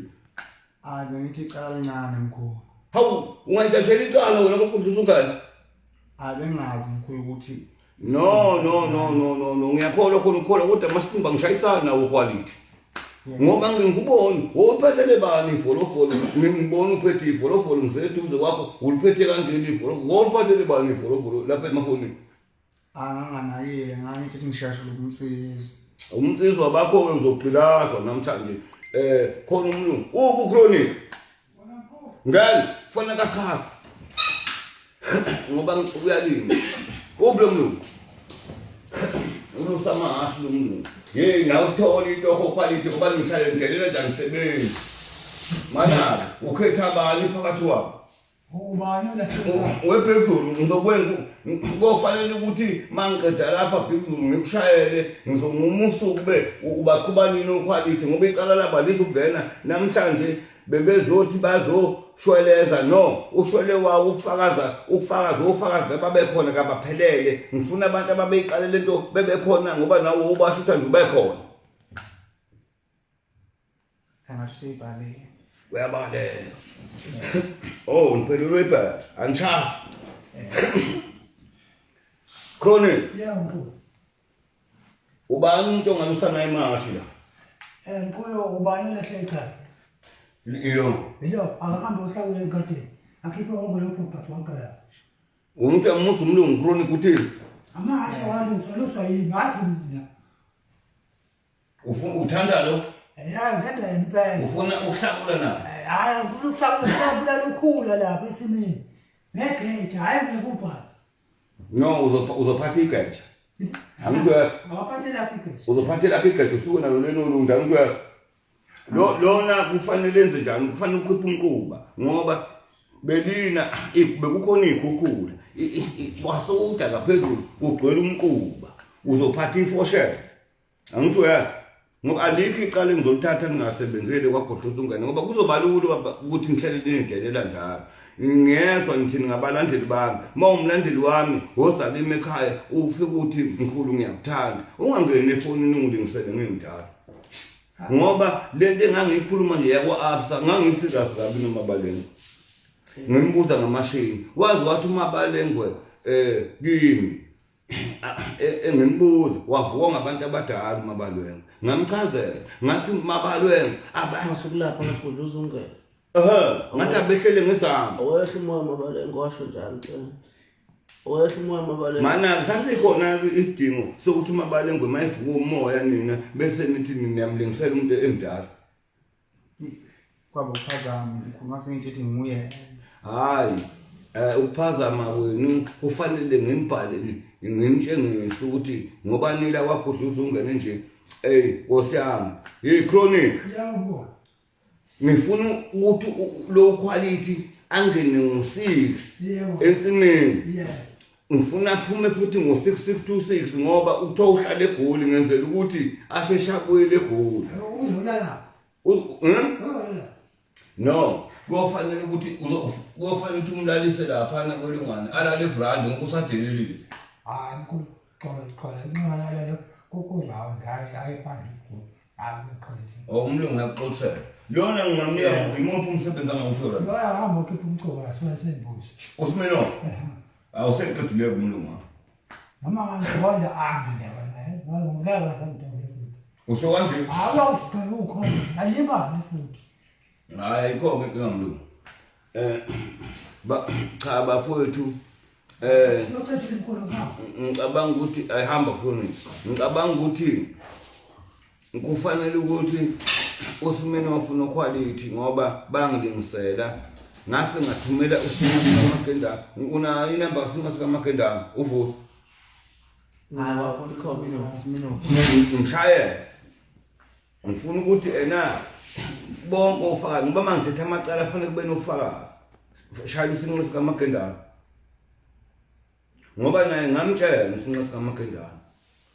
Hayi bengithi icala lincane mkhulu. Hawu ungayithathela icala wena kokudla usungane. Hayi bengingazi mkhulu ukuthi No no no no no no ngiyakholwa khona ukholwa kodwa masikhumba ngishayisana nawo quality. Ngoba nginguboni wophathele bani ivolovolo ngingibona uphethe ivolovolo ngiseduze kwakho uliphethe kanjeni ivolovolo wophathele bani ivolovolo lapha emafonini. Anganganakile ngangithi ukuthi ngisheshe lokumsizwa. Umsizwa bakho-ke uzogqilazwa namhlanje khona umlungu uphi uchronic ngani kufanele kachaze ngoba uyalima uphi lo mlungu unosamahhashi lo mlungu yeyi nawe uthola into quality ngoba ngihlale ngidelela nje angisebenzi mana ukhetha bani phakathi kwabo Ubani olahlisa? Wephezulu ngizokwenza kofanele ukuthi mangiqeda lapha phezulu ngikushayele ngizonquma usuku be ubaqhuba nini ukhwalithi ngoba icala labo alizukungena namhlanje bebezothi bazoshweleza no ushwele wawo ukufakaza ukufakaza ofakazi babekhona kabaphelele ngifuna abantu ababeyiqale lento bebekhona ngoba nawe ubashutha nje ubekhona Engathi useyibhalile. Uyabaleka. Oh, ngiphelelwe ibhatri. Angishaji. Chronic. Yeah, mkhulu. Ubani umuntu ongalusa naye imashi la? Mkhulu ubani olahle icala? Ilo. Ilo, akahambe ohlakule engadini. Akhiphe wonke lokhu bhadi wonke la. Umuntu amuzi umlungu chronic uthini? Amahashe waluswa, luswa yini? Ngazi mina. Ufuna uthanda lo? Ya, ngithanda yena impela. Ufuna ukuhlakula na? Hayi, ngifuna ukuhlakula, ukuhlakula lukhula lapha esimini. Ngegeja, hhayi ngekubhala. No, uzophatha igeja. Angikuyezwa. Awaphathe lapha igeja. Uzophatha lapha igeja usuke nalo leno lunda angikuyezwa. Lo lona kufanele enze njani? Kufanele ukhiphe umquba ngoba belina bekukhona iy'khukhula kwasuka udaka phezulu kugcwele umquba. Uzophatha ifoshela. Angithi uyazi ngoba alikho icala engizolithatha ngingasebenzeli kwaGodluza ungane ngoba kuzoba lula ukuthi ngihlale ningidelela njalo. Ngiyezwa ngithi ningabalandeli bami. Uma umlandeli wami woza kimi ekhaya ufike uthi mkhulu ngiyakuthanda. Ungangeni efonini ungilingisele ngingidala. Ngoba lento engangiyikhuluma nje yakwa-Absa ngangisikazi kabi noMabalengwe. Ngimbuza ngamashini. Wazi wathi uMabalengwe kimi engimbuza wavuka ngabantu abadala uMabalwengwe ngamchazela ngathi uMabalwengwe Masukulapha kaGudluza ungene. Ehhe, ngathi abehlele ngezamba Awehla umoya Mabalengwe washo njalo impela. Wehla umoya mabalengwe. Mana sasikhona isidingo sokuthi uMabalengwe mayevuka umoya nina bese nithi niyamlingisela umuntu emdala. Kwaba ukuphazama mkhulu ngase ngithi nguye. Hayi ukuphazama kwenu kufanele ngimbhale ngimtshengise ukuthi ngoba nila kwagudluza ungene nje. Ey Nkosi yami, hey chronic. Yebo. Ngifuna ukuthi low quality angene ngo-6 Yebo. ensimini. Yebo. Ngifuna aphume futhi ngo-6626 ngoba kuthiwa uhlala eGoli ngenzela ukuthi asheshe abuyele eGoli. Uzolala. Hmm? Uzolala. No, kuyofanele ukuthi kuyofanele ukuthi umlalise laphana kwelungane alale evrandi ngoba usadelelile. Hayi mkhulu, xola xola inqola lalo ku-round hayi hayi phandle mkhulu. Hayi kuqolisa. Oh umlungu uyakuxolisela. Lona ngingamnika imuphi umsebenzi angawuthola? Lo ahamba ukhipha umcobo asuke sembuzi. Usimeno. Awuseqedile umlungu. Noma ngangibona angile wena. Ngeke ngisangidole futhi. Usho kanje? Hayi ukhona. Alimali futhi. Hayi ayikho inkinga mlungu. Ba cha bafowethu Uyoqedile mkhulu ngapha. Ngicabanga ukuthi ayihamba khona. Ngicabanga ukuthi kufanele ukuthi uSimenoff noQuality ngoba bangilingisela ngase ngathumela uSimenoff kaMagendane. Una inamba kaSimenoff kaMagendane uvusi. Hayi bafuna Simino. Ngishayele. Ngifuna ukuthi ena bonke ofakazi ngoba mangithetha amacala kufanele kube nofakazi. Shayela isinqe sikaMagendane. Ngoba naye ngamtshela isinqe sikaMagendane.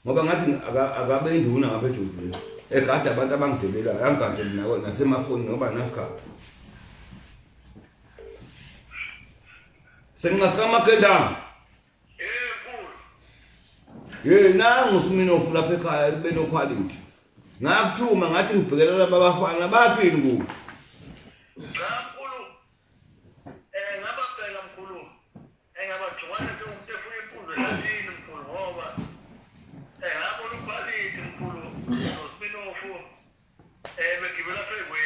Ngoba ngathi akabe induna ngapha eJozini. Egada abantu abangidelelayo, angigade mina nasemafonini ngoba nasikhathi. Sinqe sikaMagendane. Hey nangu uSiminofu lapha ekhaya kube no quality. Ngakuthuma ngathi ngibhekela laba bafana bathini kuwe? Cha mkhulu. Ngababheka mkhulu. Ngabathumana nje umuntu efuna imfundo ehlathini mkhulu ngoba ngabona uquality mkhulu noSiminofu begibela phezu.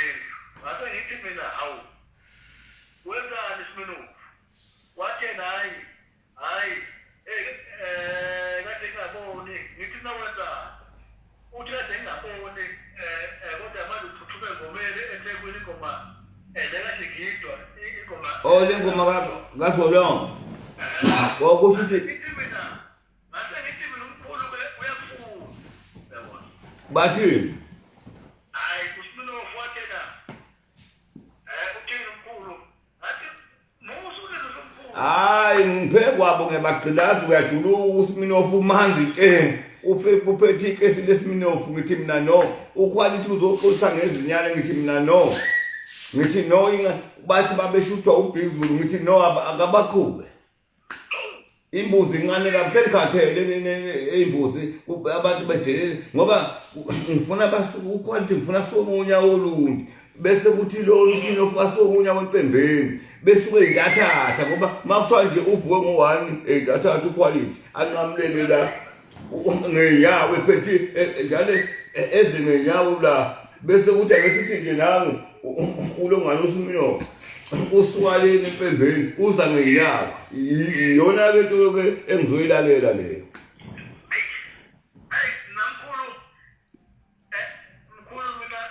Ngase ngithi mina hawu. Wenzani Siminofu? Wathi yena hayi hayi kade ngingaboni ngithi nawenzani uthi kade ngingaboni kodwa manje uphuthume engomeni eThekwini ingoma lekade igidwa ingoma. Oh le ngoma kaZolongo. Kwakusho ukuthi ngithi mina ngase ngithi mina umkhulu uyafuna yabona. Bathini? Hayi uSiminofu wathi yena uthini umkhulu ngathi Hayi ngiphe kwabo ngebagqilazi uyajuluka uSiminofu umanzi ke uphethe ikesi leSiminofu ngithi mina no uQuality uzoxolisa ngezinyane ngithi mina no ngithi no inga bathi babeshuthwa uBig Zulu ngithi no akabaqhube imbuzi incane kabi senikhathele imbuzi abantu bedelele ngoba ngifuna basuke uQuality ngifuna suke unyawo olundi bese kuthi lo uSiminofu asuke unyawo empembeni besuke intathatha ngoba makuthiwa nje uvuke ngo-1 intathatha uQuality anqamulele la ngeyawo ephethe njalo eze ngenyawo la bese kuthi ake sithi nje nangu ulongane uSiminofu usuka leni empembeni uza ngenyawo iyona ke into ke engizoyilalela leyo. Hey namkhulu mkhulu mina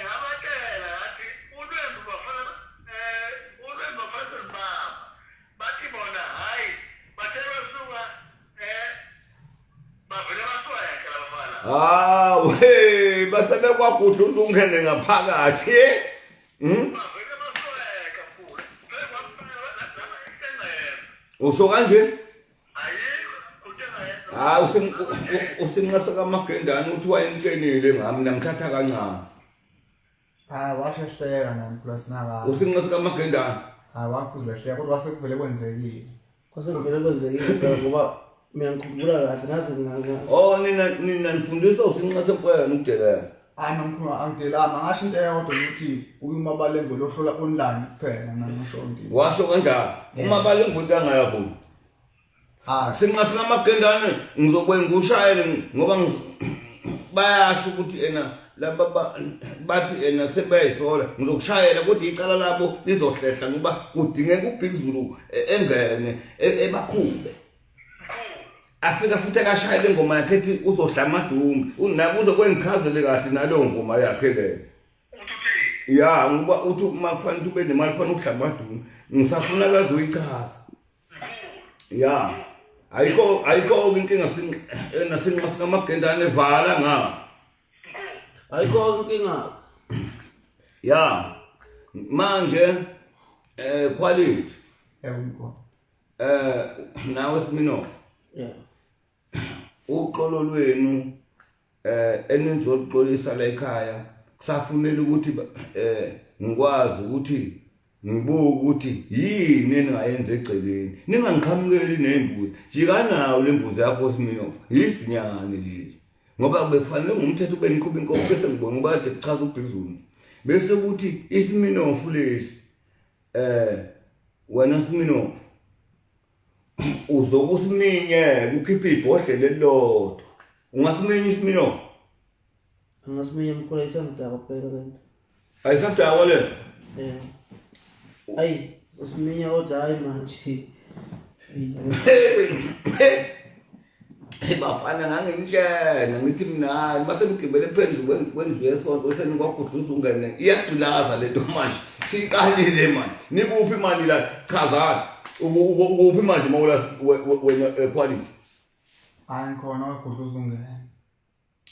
ngabatshela ngathi ulwembu bafana ulwembu bafana baba bathi bona hayi bathe basuka bavele basweka labafana. Hawu hey basebe kwagudluza ungene ngaphakathi. Bavele basweka mkhulu. Usho kanje? Ayikho uthenga Hayi usinqasa kaMagendane uthi wayemtshenile ngami namthatha kancane. Hayi washehleka nami plus nala. Usinqasa kaMagendane. Hayi wakhuzehleka kodwa kwase kuvele kwenzekile. Kwase kuvele kwenzekile phela ngoba mina ngikhumbula kahle ngaze nga Oh nina nifundiswa usinqasa empwena ukudelela. Hayi nomkhulu angidelanga ngasho into eyodwa ukuthi uye uMabalengwe lohlola online kuphela mina ngisho into. Washo kanjalo. UMabalengwe into angayavumi. Hayi Sinqasa kaMagendane ngizobuye ngikushayele ngoba bayasho ukuthi ena laba bathi ena sebeyayisola ngizokushayela kodwa icala labo lizohlehla ngoba kudingeka uBig Zulu engene ebaqhube. Afika futhi akashayela ingoma yakhe ethi uzodla amadumbe. Unako uzokwengichazele kahle naleyo ngoma yakhe leyo. Ya ngoba uthi uma kufanele ube nemali kufanele ukudla amadumbe. Ngisafuna kazoyichaza. Ya. Ayikho ayikho inkinga sinqa sinamagendane vala nga. Ayikho inkinga. Ya. Manje quality. Yebo. Nawe Siminoff. Yeah. Uxolo lwenu enizoluxolisa la ekhaya kusafunela ukuthi ngikwazi ukuthi ngibuke ukuthi yini eningayenza egcekeni ningangiqhamukeli nembuzi jikanawo le mbuzi yakho Siminoff yisinyane leli ngoba bekufanele ngumthetho ube niqhuba inkomo bese ngibona ngoba kade kuchaza ubhizulu bese kuthi isiminofu lesi wena Siminoff uzokusiminye kukhipha ibhodlela elilodwa ungasiminya isiminofu Angasiminya mkhulu ayisangidaka phela lento. Ayisadakwa le Yeah. Ayi, usiminya kodwa hayi manje. Bafana ngangimtshela ngithi mina hayi mase ngigibele phezu kwendlu yesonto senikwagudluza ungene iyagqilaza lento manje siyiqalile manje nikuphi imali la chazani ukuphi manje mawula wena quality Hayi ngikhona kwagudluza ungene.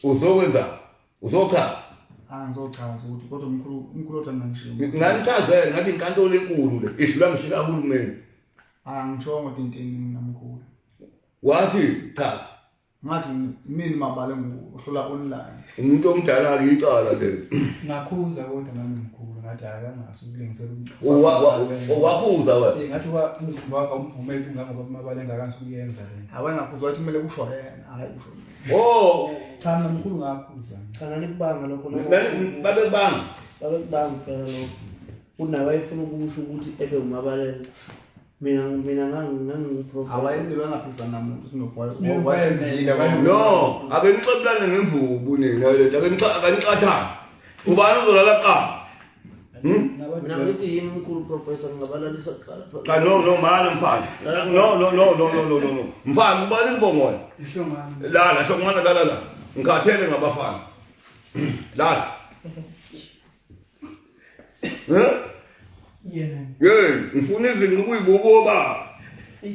Uzokwenza uzochaza Hayi ngizochaza ukuthi kodwa umkhulu umkhulu kodwa mina ngishiyo. Nganichazela ngathi inkantolo enkulu le idlula ngisho kahulumeni. Hayi ngishongo ukuthi into eningi namkhulu. Wathi cha Ngathi mina mabale ngohlola online. Umuntu omdala ke icala leli. Ngakhuza kodwa nami mkhulu ngathi hayi angazi ukulingisela Wakhuza wena. Ngathi wa umzimba wakhe awumvumeli ungangoba amabala engakazi ukuyenza le. Hayi ngakhuza wathi kumele kusho yena hayi kusho mina. Oh Cha mina mkhulu ngakhuza. Cha ngalikubanga lokho babekubanga. Babekubanga phela lokho. Unaye wayefuna ukusho ukuthi ebe umabalele. Mina mina nganginguprofessor. Awayelile wangaphikisana namuntu sinofoya. No, ake nixebulane ngemvubu nina lento ake nixathane. Ubani uzolala kuqala? Mina ngithi yimi mkhulu professor ngingabalalisa kuqala. Cha no no mana mfana. No no no no no no no. Mfana ubani ngibongo wena? Ihlongana. Lala hlongana lala la. Ngikhathele ngabafana. Lala. Eh? Yena. Hey, ngifuna izinto ukuyibuka baba.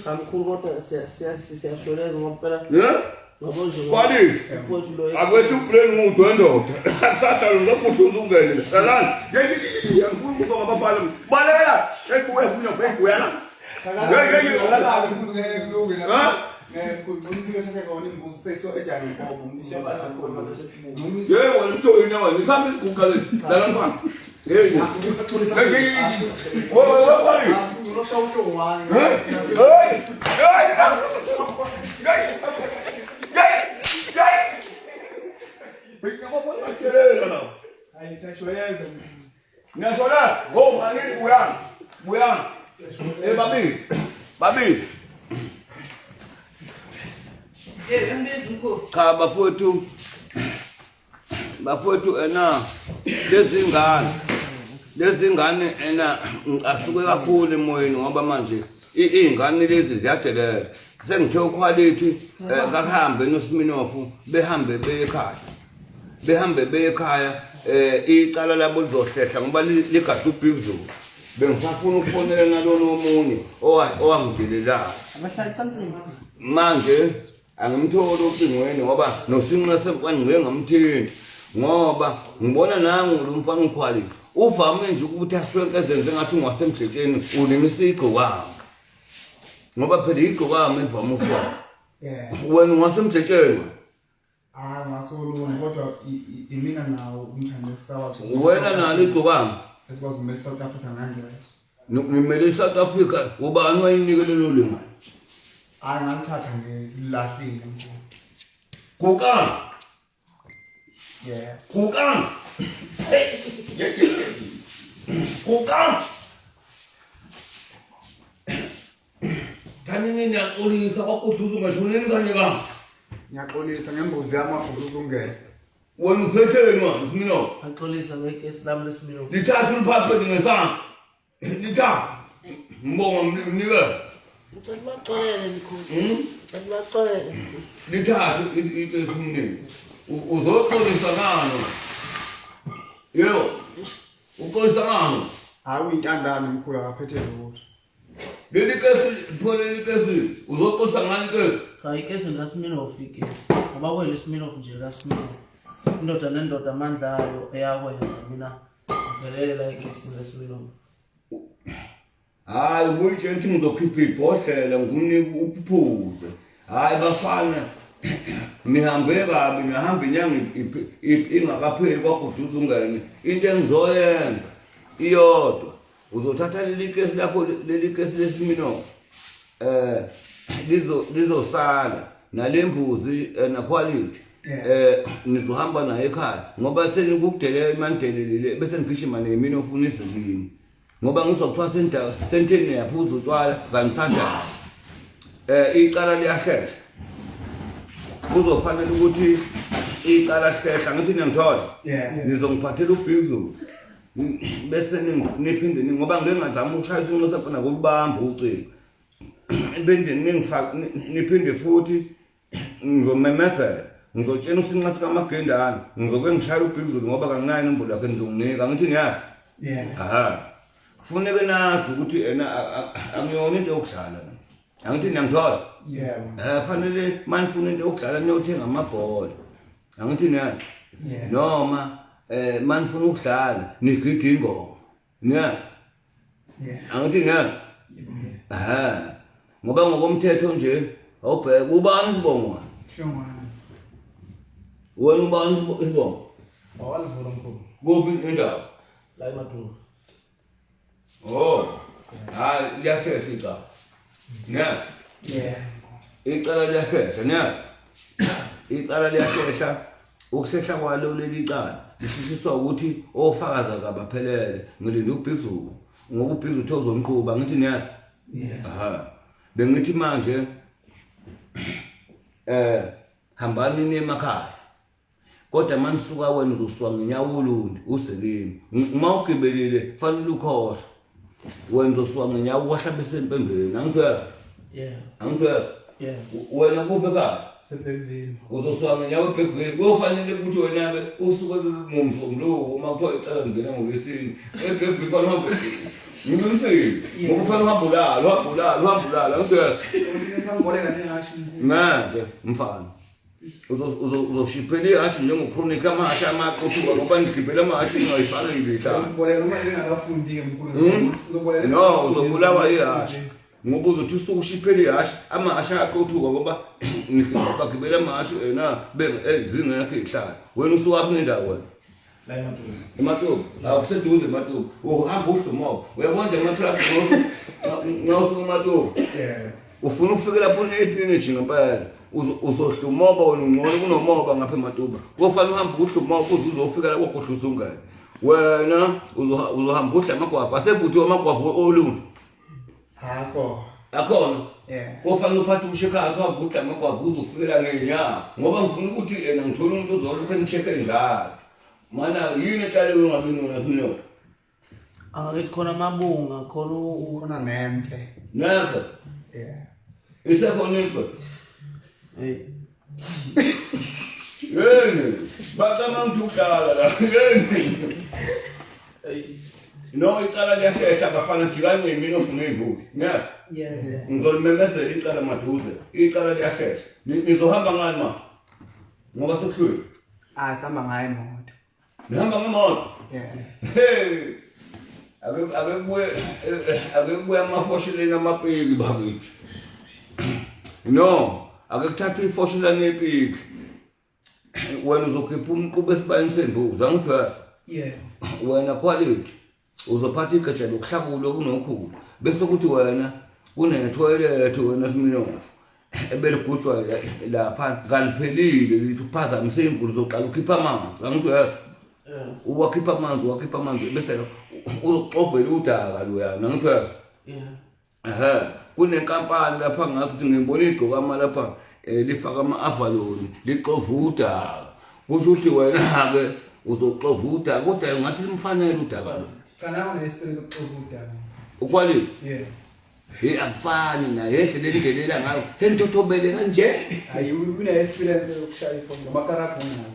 Cha mkhulu kodwa siyashweleza ngoba phela Eh? ngabo nje Quality. mfowethu lo Akwethu ubrain mudu wendoda. Akusahlala uzophuthuza ungene. Lalani. Yey angifuni ukuzwa ngabafana. Balekela. Hey buya mina hey buya la. Hey hey hey. Ha? Hey wena mthoyini wena isihamba isiguqa lesi. Lala mfana. Hey. Hey hey hey. Wo wo wo. Hey. Hey. Hey. Hey. Hey. Hey. Hayi siyashweleza. Ngiyashola, go manini buyani. Buyani. Eh babili. Babili. Cha bafowethu. Bafowethu ena lezingane. Lezingane ena ngicasuke kakhulu emoyeni ngoba manje iy'ngane lezi ziyadelela. Sengithe uquality kakuhambe noSminofu behambe beye ekhaya. Behambe beye ekhaya icala labo lizohlehla ngoba ligadla uBig Zulu. Bengisafuna ukufonela nalona omunye owangidelelayo. Abahlali cansini. Manje angimtholi ocingweni ngoba nosinqa sengike ngamthinta ngoba ngibona nangu lo mfana uquality uvame nje ukuthi aswenke ezenze ngathi ungasemdletsheni ulimisa igcokama ngoba phela igcokama elivame ukuba wena ungasemdletsheni. Hayi ngasoluni kodwa imina nawo umthando esisakwazi Wena nalo igcokama esikwazi ukumela i-South Africa ngangeso. Nimele i-South Africa ubani wayinike lelo lingane? Hayi ngalithatha nje lilahlile mkhulu. Guqanga. Yeah. Guqanga. Guqanga. Kanini niyaxolisa kwakuduza ungashoneni kanye kanje. Ngiyaxolisa ngembuzi yami waguduza ungene. Wena uphetheni manje mina? Axolisa ngegesi lami lesimilo. Lithathe uliphathe ngesandla. Lithathe. Ngibonga mnike. Ngicela ubaxolele mkhulu. Bathi baxolele. Lithathe ikesi umnini. Uzoxolisa ngani? Yebo. Uxolisa ngani? Hayi uyintandane mkhulu akaphethe lutho. Leli kesi pho leli kesi uzoxolisa ngani ikesi? Cha ikesi likaSminoff ikesi. Ngoba kwele Sminoff nje likaSminoff. Indoda nendoda amandla ayo eyakwenza mina ngivelele la ekesini leSminoff. Hayi ubuyitshela ukuthi ngizokhipha ibhodlela ngikunike uphuze. Hayi bafana nihambe kabi nihamba inyanga ingakapheli kwaguduza ungene. Into engizoyenza iyodwa uzothatha leli kesi lakho leli kesi lesiminofu eh lizo lizosala nalembuzi eh, na quality eh nizohamba naye ekhaya ngoba senikukudelela imandelelile bese ngigijima nemini ofuna izikini ngoba ngizwa kuthiwa senta senteni yaphuza utshwala kangisanda eh icala liyahlehla kuzofanele ukuthi icala hlehla ngithi niyangithola nizongiphathela ubhizulu bese niphinde ngoba ngeke ngazama ukushaya isinqo safana kokubamba ucingo bende ningifaka niphinde futhi ngizomemezela ngizotshena usinqa sikamagendane ngizoke ngishaya ubhizulu ngoba kanginayo inombolo yakhe ngizonginika ngithi niyazi aha kufuneke nazi ukuthi ena angiyona into yokudlala angithi niyangithola yebo eh fanele manifuna into yokudlala niyothenga amabhola angithi niyazi noma eh manifuna ukudlala nigida ingoma niyazi angithi niyazi eh ngoba ngokomthetho nje awubheke ubani isibongo Hlongwane wena ubani isibongo Awalivula mkhulu. Kuphi indawo? La eMaduku. Oh. Hayi liyahlehla icala. Ne? Yeah. Icala liyahlehla, ne? Icala liyahlehla. Ukuhlehla kwalo leli cala lishushiswa ukuthi ofakazi akabaphelele. Ngilinde uBhizulu. Ngoba uBhizulu uthe uzomqhuba ngithi niyazi. Yeah. Aha. Bengithi manje eh hambani niye emakhaya. Kodwa manisuka wena uzosuka ngenyawo olundi uze kimi. Uma ugibelile fanele ukhohlwe. Wena uzosuka ngenyawo wahlabisa empembeni. Angithweza. Yeah. Angithweza. Yeah. Wena kuphi ekhaya? Sebhekville. Uzosuka ngenyawo eBhekville. Kuyofanele ukuthi wena-ke usuke ngomsombuluko uma kuthiwa icala lingena ngolwesine. EBhekville fanele uhambe ngiqinisile. Ngoba ufanele uhambe ulale, uhambe ulale, uhambe ulale. Angithweza. Ngisamboleka nehhashi mkhulu. Ngeke mfana. Uzoshiphela ihhashi njengochronic amahhashi amaqothuka ngoba nigibela amahhashi ningayifakile ihlala. Uzoboleka noma engakafundi-ke mkhulu. Hmm? Uzoboleka No, uzobulawa ihhashi. Ngoba uzothi usuke ushiphela ihhashi, amahhashi ayaqothuka ngoba bagibela amahhashi ena zingekho iy'hlala. Wena usukaphi nendawo wena? La eMaduku. Ematopo, akuseduze ematopo. Uhamba udla umoba. Uyabona nje ama-truck nxa usuka ematopo. Yeah. Ufuna ukufika lapho une-energy ngempela. Uzohla umoba wena ungcono kunomoba ngapha ematuba. Kofanele uhambe udla umoba uze uzofika lapho kodla uzungene. Wena uzohamba udla amagwava. Asevuthiwe amagwava olundi. Akho. Akhona. Yeah. Kofanele uphathe ushekhathi uhambe udla amagwava uze ufikela ngenyanga. Ngoba ngifuna ukuthi ena ngithole umuntu ozolokhu enishekhe njalo. Mana yini etshaliwe ungabi nona sinyo? Angakithi khona amabunga khona Khona nemfe. Nemfe. Yeah. Isekhona imfe. Hey. Yini? Bacama ngithi ukudlala la. Yini? No icala liyashesha bafana jikani ngemini ofuna iy'mbuzi. Yes. Yeah. Ngizolimemezela icala maduze. Icala liyashesha. Nizohamba ngani manje? Ngoba sekuhlwile. Ah sihamba ngayo imoto. Nihamba ngemoto. Yeah. Hey. Ake kubuye ake kubuye amafosheleni amapiki bakithi. No, ake kuthathwe ifoshelane yepiki. Wena uzokhipha umquba esibayeni sembuzi, angithwesa. Yeah. Wena quality uzophatha igeja lokuhlakula okunokhulu bese kuthi wena kunethoyilethe wena siminofu ebeligujwa lapha kaliphelile lithi uphazamise imvula uzoqala ukhipha amanzi angithi uyazi uwakhipha amanzi uwakhipha amanzi bese uzoxovela udaka loyana angithi uyazi Ehhe, kunenkampani lapha ngathi ukuthi ngibona igcokama lapha eh, lifaka ama-avaloni lixova udaka kusho ukuthi wena-ke uzoxova udaka kodwa ngathi limfanele udaka lo Cha nawe une-experience yokuxova udaka. ukwalile Yeah. Hey akufani naye endlela eningelela ngayo senithothobele kanje. Hayi une-experience yokushaya ifoni nomakarabhu unawo.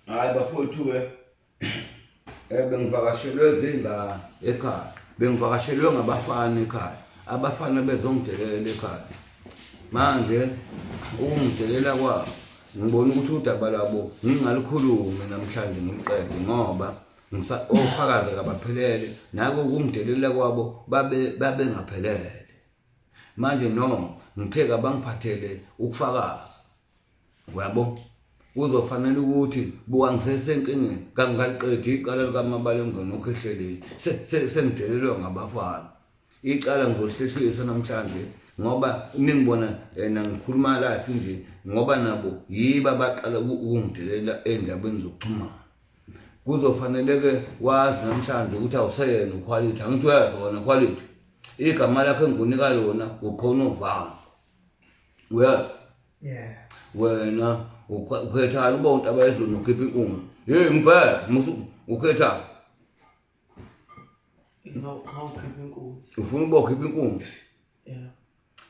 Hayi bafowethu ke bengivakashelwe zingane ekhaya. Bengivakashelwe ngabafana ekhaya. Abafana bezongidelela ekhaya. Manje ukungidelela kwabo ngibona ukuthi udaba lwabo ngingalukhulumi namhlanje ngiluqede ngoba ofakazi kabaphelele nako ukungidelela kwabo babe babengaphelele. Manje no ngithe kabangiphathele ukufakaza. Uyabo? Kuzofanele ukuthi buka ngisesenkingeni kangikaliqedi icala likamabala emngeni okhehlelezi sengidelelwa ngabafana. Icala ngizohlehlisa namhlanje ngoba ningibona yena ngikhuluma live nje ngoba nabo yiba abaqala ukungidelela ey'ndabeni zokuxhumana. Kuzofanele-ke wazi namhlanje ukuthi awuseyena ukhwalithi, angithi uyazi wena khwalithi. Igama lakho engikunika lona uqhonovanga. Uyazi? Yeah. Wena ukhethani uba untaba yezulu nokhipha inkungu. Hey ngibheke musu ukhethani. Ngawukhipha inkunzi. Ufuna uba ukhipha inkunzi. Yeah.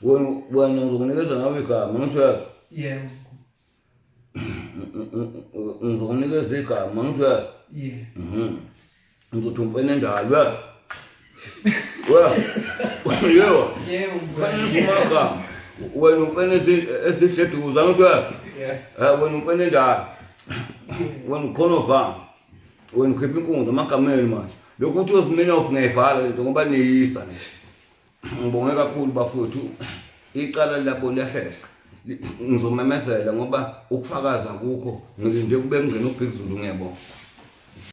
Wena wena ngizokunikeza nawe igama ngithi uyazi. Yeah. Ngizokunikeza igama ngithi uyazi. Yeah. Mhm. Ngizothi umfene endalo uyazi. Uyazi. Yebo. Yebo. Fanele uphume amagama. Wena umfene ezidle eduze angithi uyazi. Yeah. Eh wena umfene endalo. Wena uqhonova. Wena ukhipha inkunzi amagameni manje. Lokhu uthi uzimina off ngiyayivala lento ngoba niyisa nje. Ngibonge kakhulu bafowethu. Icala labo liyahlehla. Ngizomemezela ngoba ukufakaza kukho ngilinde kube kungena uBig Zulu ngiyabonga.